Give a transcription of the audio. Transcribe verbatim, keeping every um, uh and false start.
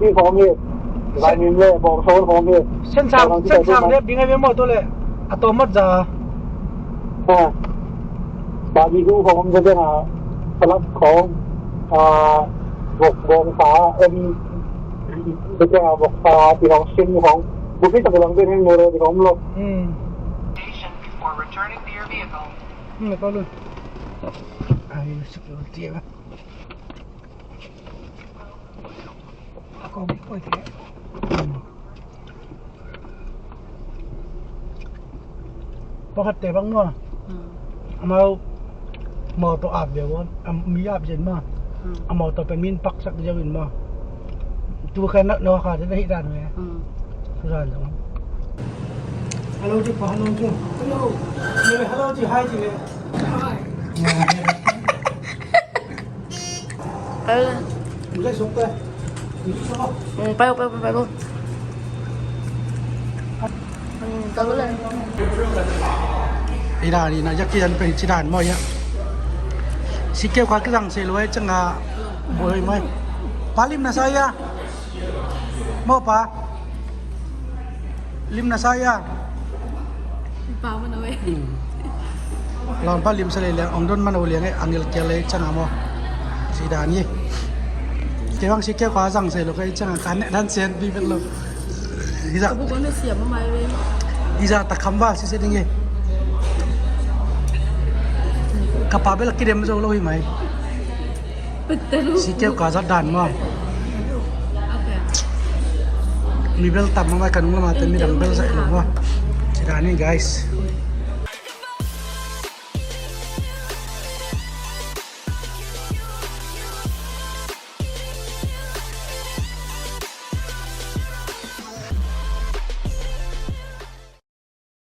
Ni khawng hi. Lai min le bawng sawn khawng hi. Sen sang, sen sang lep ding a ve maw, tua le a tawm mat za. Ha. Barbecue khawng om za ding a, salad khawng, a, bawng, bawng sa, em, za ding a, bawng sa, ti khawng, sin khawng. Buffet tak lang ding heng mo lo, ti khawng lo. Hmm. Hmm, ko lu. Ai, security ba. Pakhat te bang maw. Hmm. Amau mawtaw ap ve maw. Am, mi ap zen maw. Hmm. A mawtaw pen min paksak deuh in maw. Tu kha na, na kha te na hih dan ve. Hmm. Tu dan zong. Hello, ci pa, hello, ci. Hello. Hello, ci, hi, ci ve. Hi. Yeah. Pai uh le. Mm, pai uh, pai uh, pai uh, pai uh. Mm, pai uh le. Ina, ina, yak kian pen ci dan maw ya. Sikeu kha kizang se luai canga. Boi mai. Pa lim na sa ya. Maw pa. Lim na sa ya. Pa man a ve. Hmm. Lam pa lim sa le liang, ong don man a ve liang e, angil kia le canga maw. Si dan ye. Kei bang sikeu kha zang se lo kai canga kan ne dan sen bi vet lo. Iza. Ka bu ko ne siam ma mai ve. Iza ta kham ba si se ding ye. Ka pa bel kidem zo lo hi mai. Sikeu kha zat dan maw. Mi bel tam maw, kan ung lama te mi dang bel zat lo maw. Ci dan hi guys.